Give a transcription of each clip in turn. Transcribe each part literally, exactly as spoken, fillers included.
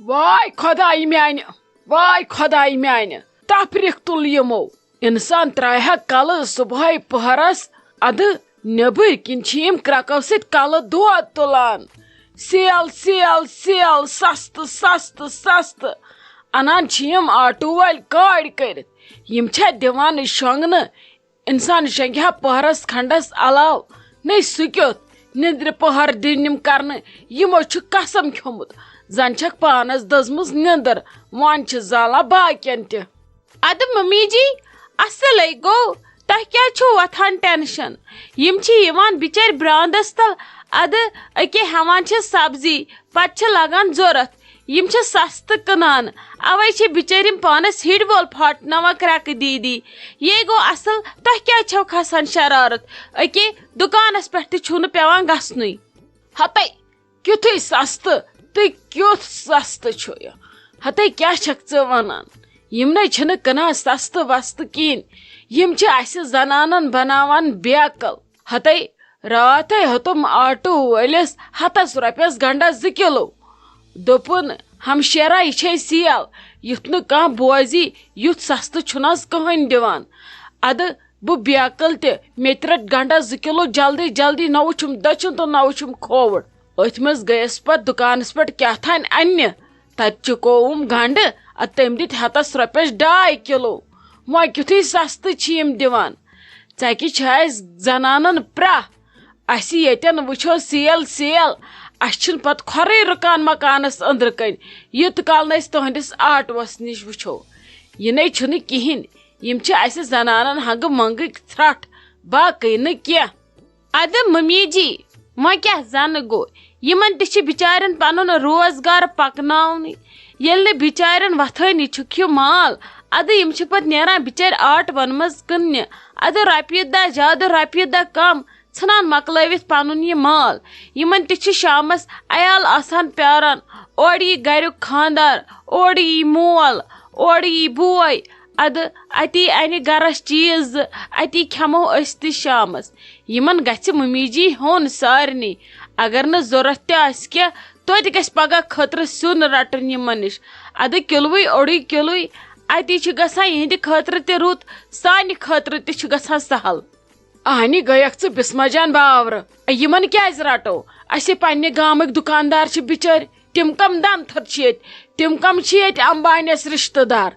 واے خۄدایہِ میانہِ، واے خۄدایہِ میانہِ، تفریٖق تُل یِمو۔ انسان ترٛایہِ ہا کلہٕ صبحٲے پہرس، ادٕ نیبٕرۍ کِنۍ چھِ یِم کرٛکو سۭتۍ کلہٕ دود تُلان۔ سیل، سیل، سیل، سستہٕ، سستہٕ، سستہٕ۔ انان چھِ یِم آٹوٗ وٲلۍ کٲڑۍ کٔرِتھ۔ یِم چھا دِوان شۄنٛگنہٕ؟ انسان شۄنٛگہِ ہا پٔہرس کھنٛڈس علاوٕ؟ نے سُہ کیُتھ؟ نیٚنٛدرِ پٔہر دِنۍ یِم کرنہٕ، یِمو چھُ قسم کھیوٚمُت، زن چھکھ پانس دٔزمٕژ نیٚنٛدٕر، وۄنۍ چھِ زالان باقین تہِ۔ ادٕ ممی جی، اصلے گوٚو، تۄہہِ کیٛازِ چھُو وۄتھان ٹینشن؟ یِم چھِ یِوان بِچٲرۍ براندس تل، ادٕ أکے ہٮ۪وان چھِ سبزی، پتہٕ چھِ لگان ضوٚرتھ۔ یِم چھِ سستہٕ کٕنان، اوے چھِ بِچٲرۍ یِم پانس ہِڑۍ وول پھاٹناوان کرٛٮ۪کہٕ دیٖدی۔ یے گوٚو اصل، تۄہہِ کیٛازِ چھو کھسان شرارت؟ أکے دُکانس پٮ۪ٹھ تہِ چھُو نہٕ پٮ۪وان گژھنُے۔ ہتے، کیُتھُے سستہٕ، تُہۍ کیُتھ سستہٕ چھُ یہِ؟ ہتے کیٛاہ چھکھ ژٕ ونان؟ یِم نے چھِنہٕ کٕنان سستہٕ وستہٕ کِہیٖنۍ۔ یِم چھِ اسہِ زنانن بناوان بیقل۔ ہتے راتھے ہیوٚتُم آٹوٗ وٲلِس ہتس رۄپیس گنڈا زٕ کِلو۔ دوٚپُن، "ہمشیرا، یہِ چھے سیل، یُتھ نہٕ کانٛہہ بوزی، یُتھ سستہٕ چھُنہٕ از کٕہٕنۍ دِوان۔" ادٕ بہٕ بیقل تہِ، مےٚ تہِ رٔٹ گنڈا زٕ کِلو جلدی جلدی، نہ وٕچھُم دٔچھُن تہٕ نہ وٕچھُم کھووُر۔ أتھۍ منٛز گٔیَس پتہٕ دُکانس پٮ۪ٹھ کیٛاہ تھانۍ اننہِ۔ تتہِ چُکووُم گنڈٕ، ادٕ تٔمۍ دِتۍ ہتس رۄپیس ڈاے کِلو۔ وۄنۍ کیُتھُے سستہٕ چھِ یِم دِوان؟ ژکہِ چھِ اسہِ زنانن پرٛاہ۔ اسہِ ییٚتٮ۪ن وٕچھو سیل سیل، اسہِ چھُنہٕ پتہٕ کھۄرٕے رُکان مکانس أنٛدرٕ کنۍ، یوٗت کال نہٕ أسۍ تُہنٛدِس آٹوس نِش وٕچھو۔ یہِ نے چھُنہٕ کِہیٖنۍ، یِم چھِ اسہِ زنانن ہنٛگہٕ منٛگٕکۍ ژھرٹھ، باقٕے نہٕ کینٛہہ۔ ادٕ ممی جی، وۄنۍ کیٛاہ زنہٕ گوٚو؟ یِمن تہِ چھِ بِچارٮ۪ن پنُن روزگار پکناونٕے۔ ییٚلہِ نہٕ بِچارٮ۪ن وۄتھٲنی چھُکھ یہِ مال، ادٕ یِم چھِ پتہٕ نیران بِچٲرۍ آٹوَن منٛز کٕننہِ۔ ادٕ رۄپیہِ دَہ زیادٕ، رۄپیہِ دَہ کم، ژھٕنان مۄکلٲوِتھ پنُن یہِ مال۔ یِمن تہِ چھِ شامس عیال آسان پیاران، اورٕ یی گریُک خاندار، اورٕ یی مول، اورٕ یی بوے، ادٕ اتی انہِ گرس چیٖز زٕ، اتی کھٮ۪مو أسۍ تہِ شامس۔ یِمن گژھِ ممی جی ہیوٚن سارنٕے۔ اگر نہٕ ضروٗرت تہِ آسہِ کینٛہہ، توتہِ گژھِ پگاہ خٲطرٕ سیُن رٹُن یِمن نِش۔ ادٕ کِلوٕے اوٚڑُے کِلوٕے، اتی چھُ گژھان یِہنٛدِ خٲطرٕ تہِ رُت، سانہِ خٲطرٕ تہِ چھُ گژھان سہل۔ اہنی گٔیکھ ژٕ بسمہ جان باورٕ۔ یِمن کیازِ رٹو؟ اسہِ پننہِ گامٕکۍ دُکاندار چھِ بِچٲرۍ، تِم کم دنتھر چھِ ییٚتہِ؟ تِم کم چھِ ییٚتہِ امبانیس رشتہٕ دار؟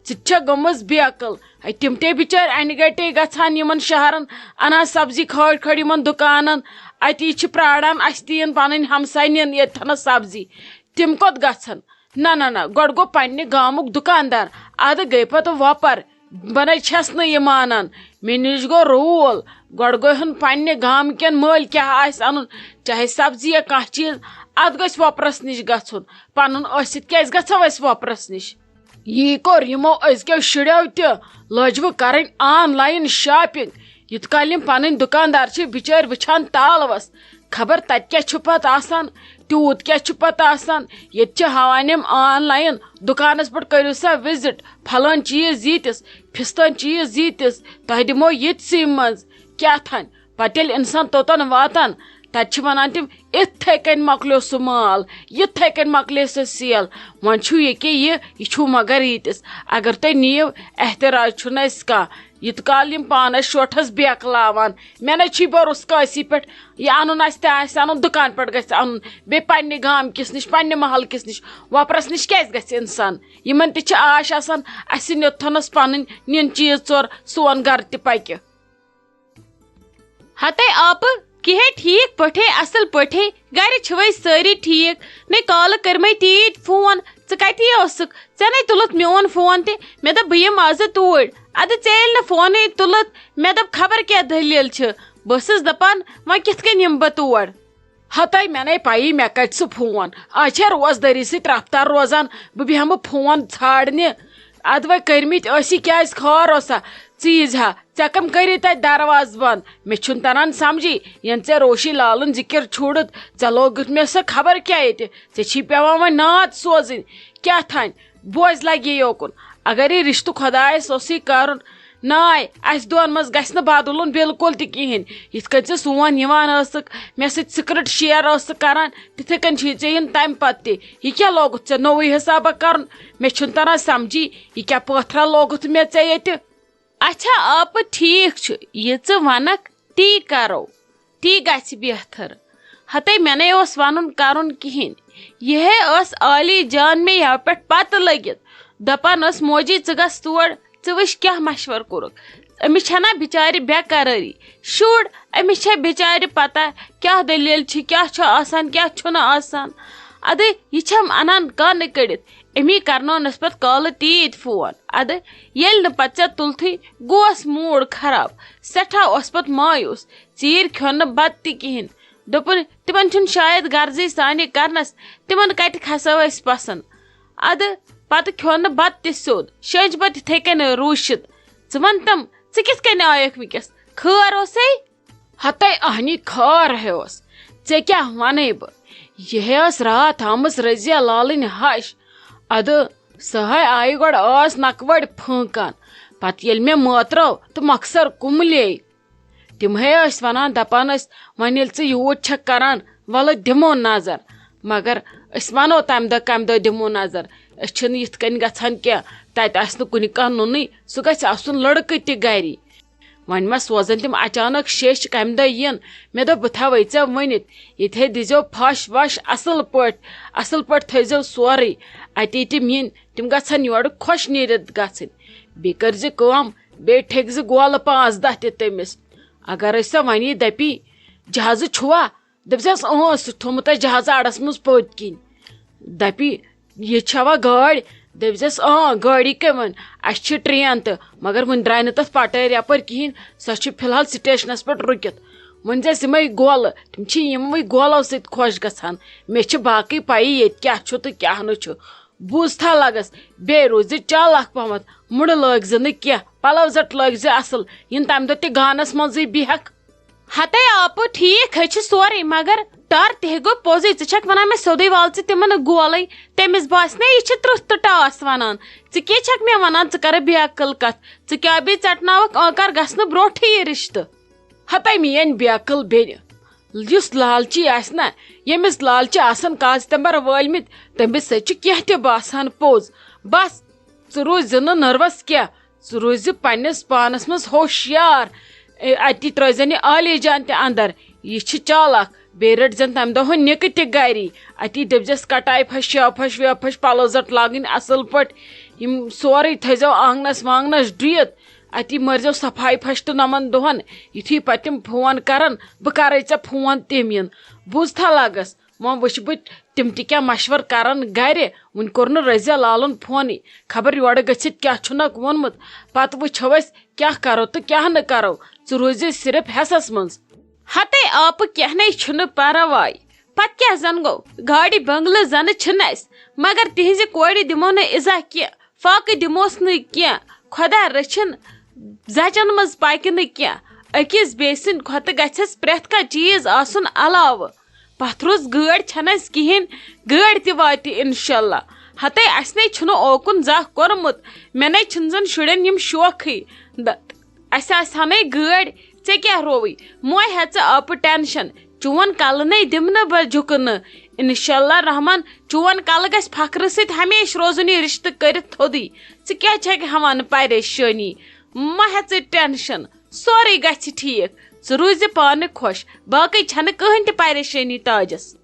ژٕ تہِ چھکھ گٔمٕژ بے عقل۔ ہے، تِم تے بِچٲرۍ انہِ گٹے گژھان یِمن شہرن، انان سبزی کھٲڑۍ کھٲڑۍ یِمن دُکانن۔ اتی چھِ پراران اسہِ تہِ یِن پنٕنۍ ہمساے نِن ییٚتہِ تھنس سبزی۔ تِم کوٚت گژھن؟ نہ، نہ، نہ، گۄڈٕ گوٚو پننہِ گامُک دُکاندار، ادٕ گٔے پتہٕ وۄپر۔ بہٕ نَے چھَس نہٕ یہِ مانان۔ مےٚ نِش گوٚو روٗل۔ گۄڈٕ گوٚو ہن پننہِ گامہٕ کٮ۪ن مٲلۍ کیٛاہ آسہِ اَنُن، چاہے سبزی یا کانٛہہ چیٖز، اَتھ گژھِ وۄپرَس نِش گژھُن۔ پنُن ٲسِتھ کیٛازِ گژھو أسۍ وۄپرَس نِش؟ یی کوٚر یِمو أزکیو شُریو تہِ، لٲجوٕ کرٕنۍ آن لاین شاپنگ۔ یُتھ کالہِ یِم پنٕنۍ دُکاندار چھِ بِچٲرۍ وٕچھان تالوَس، خبر تَتہِ کیٛاہ چھُ پَتہٕ آسان، تیوٗت کیٛاہ چھُ پَتہٕ آسان۔ ییٚتہِ چھِ ہاوان یِم آن لاین، دُکانَس پٮ۪ٹھ کٔرِو سا وِزِٹ، پھلٲنۍ چیٖز ییٖتِس، پھِستٲنۍ چیٖز ییٖتِس، تۄہہِ دِمو ییٚتسٕے منٛز۔ کیٛاہ تھانۍ؟ پَتہٕ ییٚلہِ اِنسان توٚتَن واتان، تَتہِ چھِ وَنان تِم، "یِتھَے کٔنۍ مۄکلیو سُہ مال، یِتھَے کٔنۍ مۄکلے سۄ سیل، وۄنۍ چھُو ییٚکیٛاہ یہِ، یہِ چھُو مگر ییٖتِس، اگر تُہۍ نِیِو، احتراج چھُنہٕ اَسہِ کانٛہہ۔" یِتھ کال یِم پانَس شوٹھَس بیکلاوان، مےٚ نَے چھُے بروسہٕ کٲنٛسی پٮ۪ٹھ، یہِ اَنُن آسہِ تہِ آسہِ اَنُن، دُکان پٮ۪ٹھ گژھِ اَنُن، بیٚیہِ پنٛنہِ گامہٕ کِس نِش، پنٛنہِ محلہٕ کِس نِش، وۄپرَس نِش کیٛازِ گژھِ اِنسان؟ یِمَن تہِ چھِ آش آسان، اَسہِ نیوٚتتھَنَس پَنٕنۍ نِن چیٖز ژور، سون گَرٕ تہِ پَکہِ۔ ہتے آپہٕ، کِہے ٹھیٖک پٲٹھے، اصل پٲٹھے، گرِ چھِوے سٲری ٹھیٖک؟ نے کالہٕ کٔرمَے تیٖتۍ فون، ژٕ کَتی ٲسٕکھ؟ ژےٚ نے تُلُتھ میون فون تہِ۔ مےٚ دوٚپ بہٕ یِمہٕ آزٕ توٗرۍ۔ اَدٕ ژےٚ ییٚلہِ نہٕ فونٕے تُلُتھ، مےٚ دوٚپ خبر کیٛاہ دٔلیٖل چھِ۔ بہٕ ٲسٕس دَپان وۄنۍ کِتھ کٔنۍ یِمہٕ بہٕ تور؟ ہتے مےٚ نے پَیی مےٚ کَتہِ سُہ فون۔ آز چھےٚ روزدٲری سۭتۍ رفتار روزان، بہٕ بیٚہمہٕ فون ژھانٛڈنہِ۔ اَدٕ وۄنۍ کٔرمٕتۍ ٲسی کیٛازِ خٲر اوسا؟ ژٕ ییٖزِ ہا، ژےٚ کَم کٔری تَتہِ دروازٕ بنٛد؟ مےٚ چھُنہٕ تَران سَمجھی، یَنہٕ ژےٚ روشی لالُن ذِکِر چھوٗڑُتھ، ژےٚ لوگُتھ مےٚ سۄ خبر کیٛاہ ییٚتہِ۔ ژےٚ چھی پٮ۪وان وۄنۍ ناد سوزٕنۍ۔ کیٛاہ تھانۍ؟ بوز لگے یوکُن۔ اگر یہِ رِشتہٕ خۄدایَس اوسُے کَرُن، ناے، اسہِ دۄن منٛز گژھِ نہٕ بدلُن بالکل تہِ کِہینۍ۔ یِتھ کٔنۍ ژٕ سون یِوان ٲسٕکھ، مےٚ سۭتۍ سِکرِٹ شِیر ٲسٕکھ کران، تِتھے کٔنۍ چھُے ژےٚ یُن تمہِ پتہٕ تہِ۔ یہِ کیٛاہ لوگُتھ ژےٚ نوٚوُے حسابہ کرُن؟ مےٚ چھُنہٕ تران سمجھی، یہِ کیٛاہ پٲتھرا لوگُتھ مےٚ ژےٚ ییٚتہِ؟ اچھا آپہٕ، ٹھیٖک چھُ، یہِ ژٕ ونکھ، تی کرو، تی گژھِ بہتر۔ ہتے مےٚ نے اوس ونُن کرُن کِہینۍ۔ یِہے ٲس عالی جان مےٚ یَوٕ پٮ۪ٹھ پتہٕ لٔگِتھ۔ دپان ٲس، "موجی، ژٕ گژھ تور، ژٕ وٕچھ کیٛاہ مشورٕ کوٚرُکھ۔ أمِس چھَنا بِچارِ بے قرٲری۔ شُر، أمِس چھےٚ بِچارِ پتہ کیٛاہ دٔلیٖل چھِ، کیٛاہ چھُ آسان، کیٛاہ چھُنہٕ آسان۔ اَدٕ یہِ چھَم اَنان کانہٕ کٔڑِتھ۔ أمی کرنونَس پتہٕ کالہٕ تیٖتۍ فون۔ اَدٕ ییٚلہِ نہٕ پتہٕ ژےٚ تُلتھٕے، گوس موٗڈ خراب۔ سٮ۪ٹھاہ اوس پتہٕ مایوس۔ ژیٖرۍ کھیوٚن نہٕ بتہٕ تہِ کِہینۍ۔ دوٚپُن، تِمن چھُنہٕ شاید غرضٕے سانہِ کرنس، تِمن کتہِ کھسو أسۍ پسند۔ ادٕ پتہٕ کھیوٚو نہٕ بتہٕ تہِ سیوٚد، شٔنج پتہٕ تِتھے کٔنۍ روٗشِتھ۔ ژٕ وَن تم، ژٕ کِتھ کٔنۍ آیکھ وٕنکیٚس؟ خٲر اوسے؟ ہتے اہنی، خٲر ہے اوس۔ ژےٚ کیٛاہ وَنَے بہٕ؟ یہِ ہے ٲس راتھ آمٕژ رضیہ لالٕنۍ ہَش۔ ادٕ سۄ ہے آیہِ گۄڈٕ ٲس نکوَڑ پھٲنکان۔ پتہٕ ییٚلہِ مےٚ مٲترٲو تہٕ مۄخصر کُملے۔ تِم ہے ٲسۍ وَنان، دَپان ٲسۍ، "وۄنۍ ییٚلہِ ژٕ یوٗت چھَکھ کَران، وَلہٕ دِمو نظر۔" مگر أسۍ وَنو تَمہِ دۄہ کَمہِ دۄہ دِمو نظر۔ أسۍ چھِنہٕ یِتھ کٔنۍ گژھان کینٛہہ، تَتہِ آسہِ نہٕ کُنہِ کانٛہہ نُنٕے، سُہ گژھِ آسُن لٔڑکہٕ تہِ گَری۔ وۄنۍ ما سوزَن تِم اچانک شیٚچھ، کَمہِ دۄہ یِن؟ مےٚ دوٚپ، بہٕ تھاوَے ژےٚ ؤنِتھ، ییٚتہِ ہے دیٖزیو پھَش وَش اَصٕل پٲٹھۍ، اَصٕل پٲٹھۍ تھٲیزیو سورُے۔ اَتی تِم یِن، تِم گژھن یورٕ خۄش نیٖرِتھ گژھٕنۍ۔ بیٚیہِ کٔرۍ زِ کٲم، بیٚیہِ ٹھیٚکۍ زِ گولہٕ پانٛژھ دَہ تہِ تٔمِس۔ اگرے سۄ وَنی دَپی، "جہازٕ چھُوا؟" دٔپزٮ۪س، "اۭں، سُہ تھوٚمُت اَسہِ جہازٕ اَڈَس منٛز پٔتۍ کِنۍ۔" دَپی، "یہِ چھَوا گٲڑۍ؟" دٔپزٮ۪س، "اۭں، گٲڑی کَمہِ وَنہِ؟ اَسہِ چھِ ٹرٛین تہٕ، مگر وٕنہِ درٛاے نہٕ تَتھ پَٹٲرۍ یَپٲرۍ کِہیٖنۍ، سۄ چھِ فی الحال سٹیشنَس پٮ۪ٹھ رُکِتھ۔" وۄنۍ زِ یِمَے گولہٕ، تِم چھِ یِموٕے گولو سۭتۍ خۄش گژھان۔ مےٚ چھِ باقٕے پَیی ییٚتہِ کیٛاہ چھُ تہٕ کیٛاہ نہٕ چھُ۔ بوٗزتھا لگس، بیٚیہِ روٗزِ چالاک پہمتھ، مُڑٕ لٲگۍ زِ نہٕ کینٛہہ، پلو زٹ لٲگۍ زِ اصل، یِن تمہِ دۄہ تہِ گانس منٛزٕے بیہکھ۔ ہتے آپہٕ، ٹھیٖک ہے چھُ سورُے، مگر ٹر تہِ ہے گوٚو پوٚزُے، ژٕ چھکھ ونان مےٚ سیوٚدُے، وال ژٕ تِمن گولے، تٔمِس باسہِ نا یہِ چھِ ترٕٛتھ تہٕ ٹاس ونان۔ ژٕ کیٛاہ چھکھ مےٚ ونان، ژٕ کرٕ بے عقل کتھ، ژٕ کیٛاہ بیٚیہِ ژٹناوکھ آنکار گژھنہٕ برونٹھٕے یہِ رشتہٕ؟ ہتے میٲنۍ بے عقل بیٚنہِ، یُس لالچی آسہِ نا، ییٚمِس لالچہِ آسن کاژِ تمبر وٲلمٕتۍ، تٔمِس سۭتۍ چھُ کینٛہہ تہِ باسان پوٚز۔ بس، ژٕ روٗزِ نہٕ نٔروَس کینٛہہ، ژٕ روٗزِ پننِس پانس منٛز ہوشیار۔ اے، اتی ترٲوزٮ۪ن یہِ عالی جان تہِ اندر، یہِ چھِ چالاک۔ بیٚیہِ رٔٹزٮ۪ن تمہِ دۄہ ہُہ نِکہٕ تہِ گری، اتی دٔپزٮ۪س کٹایہِ پھش، شیو پھش، ویو پھش، پلو زٹ لاگٕنۍ اصل پٲٹھۍ، یِم سورُے تھٲیزٮ۪و آنگنس وانگنس ڈُیِتھ۔ اتی مٲرزٮ۪و صفائی پھش تہٕ نَمَن دۄہَن۔ یُتھُے پتہٕ تِم فون کرن، بہٕ کرے ژےٚ فون، تِم یِن۔ بوٗزتھا لگس، وۄنۍ وٕچھِ بہٕ تِم تہِ کیٛاہ مشور کرن گرِ۔ وُنہِ کوٚر نہٕ رضیہ لالن فونٕے، خبر یورٕ گٔژھِتھ کیٛاہ چھُنکھ ووٚنمُت۔ پتہٕ وٕچھو أسۍ کیٛاہ کرو تہٕ کیٛاہ نہٕ کرو۔ ژٕ روٗزِ صرف حٮ۪سس منٛز۔ ہتے آپہٕ، کینٛہہ نے چھُنہٕ پرواے۔ پتہٕ کیٛاہ زن گوٚو، گاڑِ بنگلہٕ زنہٕ چھِنہٕ اَسہِ، مگر تِہنٛزِ کورِ دِمو نہٕ اِزا کینٛہہ۔ فاقہٕ دِموس نہٕ کینٛہہ۔ خۄدا رٔچھِن، زچن منٛز پکہِ نہٕ کینٛہہ۔ أکِس بیٚیہِ سٕنٛدِ کھۄتہٕ گژھٮ۪س پرٛٮ۪تھ کانٛہہ چیٖز آسُن علاوٕ۔ پتھرُس گٲڑۍ چھَنہٕ اَسہِ کِہیٖنۍ، گٲڑۍ تہِ واتہِ انشاءاللہ۔ ہتے اَسہِ نے چھُنہٕ اوکُن زانٛہہ کوٚرمُت، مےٚ نے چھِنہٕ زَن شُرٮ۪ن یِم شوقٕے۔ دَ-، اَسہِ آسہِ ہَنَے گٲڑۍ، ژےٚ کیٛاہ رووٕے؟ مۄے ہےٚ ژٕ آپہٕ ٹٮ۪نشَن، چون کَلہٕ نے دِمہٕ نہٕ بہٕ جُکہٕ نہٕ۔ انشاءاللہ رحمان، چون کلہٕ گژھِ فخرٕ سۭتۍ ہمیشہٕ روزُن یہِ رشتہٕ کٔرِتھ تھوٚدُے۔ ژٕ کیٛازِ چھکھ ہٮ۪وان پریشٲنی؟ مہ ہےٚ ژٕ ٹینشن، سورُے گژھِ ٹھیٖک۔ ژٕ روٗزِ پانہٕ خۄش، باقٕے چھنہٕ کٕہٕنۍ تہِ پریشٲنی تاجس۔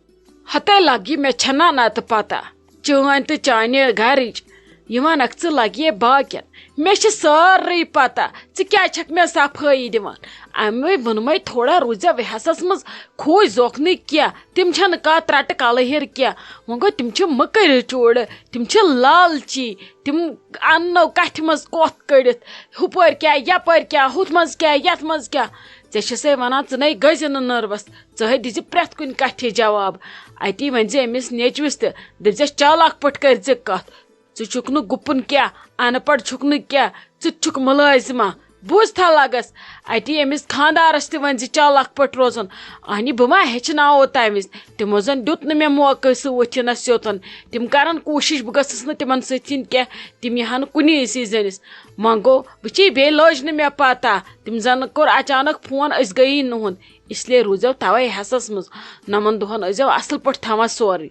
ہتے لگہِ مےٚ چھنا نتہٕ پتہ، چٲنۍ تہٕ چانہِ گرٕچ یِوان اکھ ژٕ لگہِ باقین۔ مےٚ چھِ سٲرٕے پتہ، ژٕ کیٛازِ چھکھ مےٚ صفٲیی دِوان؟ اَمے ووٚنمَے تھوڑا روٗززیو وٮ۪ہَسَس منٛز کھوٗژ زوکھ نہٕ کینٛہہ۔ تِم چھَنہٕ کانٛہہ ترٛٹہٕ کَلہٕ ہیٚر کینٛہہ۔ وۄنۍ گوٚو، تِم چھِ مٔکٕرۍ چوٗڑٕ، تِم چھِ لالچی، تِم اَننو کَتھِ منٛز کۄتھ کٔڑِتھ، ہُپٲرۍ کیٛاہ، یَپٲرۍ کیٛاہ، ہُتھ منٛز کیٛاہ، یَتھ منٛز کیٛاہ۔ ژےٚ چھَسَے وَنان، ژٕ نَے گٔژھۍ زِ نہٕ نٔروَس، ژٕ ہے دِزِ پرٛٮ۪تھ کُنہِ کَتھِ جواب۔ اَتی ؤنۍ زِ أمِس نیٚچوِس تہِ، دٔپزٮ۪س، چالاک پٲٹھۍ کٔرۍ زِ کَتھ۔ ژٕ چھُکھ نہٕ گُپُن کینٛہہ، اَن پَڑھ چھُکھ نہٕ کینٛہہ، ژٕ تہِ چھُکھ مُلٲزِمہ۔ بوٗز تھا لگس، اتی أمِس خانٛدارس تہِ ؤنۍ زِ چل اکھ پٲٹھۍ روزُن۔ اہنہِ، بہٕ ما ہیٚچھناوو تمہِ وِزِ؟ تِمو زن دیُت نہٕ مےٚ موقعہٕ سُہ وٕچھنس یوتن۔ تِم کرن کوٗشش بہٕ گٔژھٕس نہٕ تِمن سۭتۍ یِنۍ کینٛہہ، تِم یِہن کُنی سیٖزنس۔ وۄنۍ گوٚو وٕچھی، بیٚیہِ لٔج نہٕ مےٚ پتہ، تِم زن کوٚر اچانک فون، أسۍ گٔیی نہُنٛد، اس لیے روٗزیو توے ہٮ۪سس منٛز۔ نمن دۄہن ٲسۍزیو اصل پٲٹھۍ تھاوان سورُے۔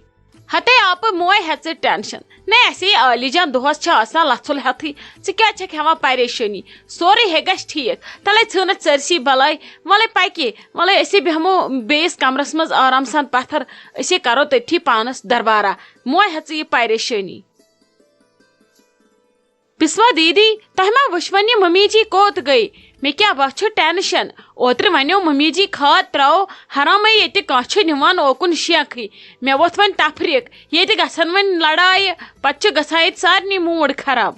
ہتے آپہٕ موے ہیژٕ ٹینشن۔ نے، اسے عالی جان دۄہس چھِ آسان لژھُل ہیتھٕے۔ ژٕ کیٛازِ چھکھ ہٮ۪وان پریشٲنی؟ سورُے ہے گژھِ ٹھیٖک۔ تلے ژھٕنتھ ژٔرسی بلاے۔ وَلے پکہِ، وَلے أسے بیٚہمو بیٚیِس کمرس منٛز آرام سان پتھر۔ أسے کرو تٔتھی پانس دربارہ۔ موے ہیژٕ یہِ پریشٲنی۔ بسما دیدی، تۄہہِ ما وٕچھ وۄنۍ یہِ ممی جی کوٚت گٔے؟ مےٚ کیٛاہ وۄتھ چھُ ٹینشن؟ اوترٕ ونیو ممی جی کھاد ترٛاوو، حرامے ییٚتہِ کانٛہہ چھُ نِوان اوکُن شیخٕے۔ مےٚ ووٚتھ وۄنۍ تفریٖق، ییٚتہِ گژھن وۄنۍ لڑایہِ، پتہٕ چھُ گژھان ییٚتہِ سارنٕے موٗڈ خراب۔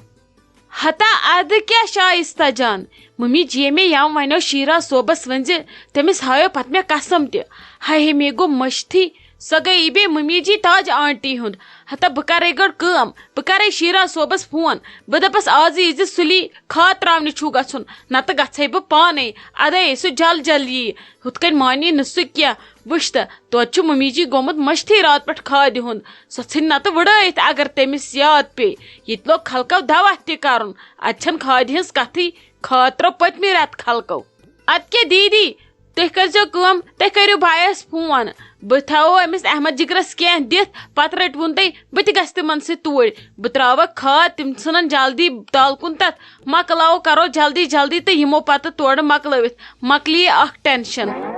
ہتا ادٕ کیٛاہ شایستہ جان، ممی جی مےٚ یَم ونیو شیرا صٲبس ؤنۍ زِ تٔمِس ہایو پتہٕ مےٚ قسم تہِ۔ ہاے ہے، مےٚ گوٚو مٔشتھٕے۔ سۄ گٔیے بیٚیہِ ممی جی تاج آنٹی ہُنٛد۔ ہتا بہٕ کرے گۄڈٕ کٲم، بہٕ کرے شیرا صٲبس فون۔ بہٕ دپس آز یی زِ سُلی کھاد تراونہِ چھُو گژھُن، نتہٕ گژھے بہٕ پانے۔ ادے سُہ جل جل یی، ہُتھ کٔنۍ مانی نہٕ سُہ کینٛہہ۔ وٕچھ تہٕ، توتہِ چھُ ممی جی گوٚمُت مٔشتھٕے راتہٕ پٮ۪ٹھ کھادِ ہُنٛد۔ سۄ ژھٕنہِ نتہٕ وٕڑٲیِتھ اگر تٔمِس یاد پیٚیہِ۔ ییٚتہِ لوگ خلقو دعوت تہِ کرُن، اتہِ چھنہٕ کھادِ ہٕنٛز کتھٕے۔ کھاد ترٲو پٔتمہِ رٮ۪تہٕ خلقو۔ ادٕ کیٛاہ دیدی، تُہۍ کٔرۍزیو کٲم، تُہۍ کٔرِو بایَس فون۔ بہٕ تھاوو أمِس احمد جِگرَس کینٛہہ دِتھ، پَتہٕ رٔٹۍ وُن تُہۍ، بہٕ تہِ گژھٕ تِمَن سۭتۍ توٗرۍ۔ بہٕ ترٛاوَکھ کھاد، تِم ژھٕنَن جلدی تَل کُن تَتھ۔ مۄکلاوو، کَرو جلدی جلدی تہٕ یِمو پَتہٕ تورٕ مۄکلٲوِتھ۔ مۄکلیے اَکھ ٹٮ۪نشَن۔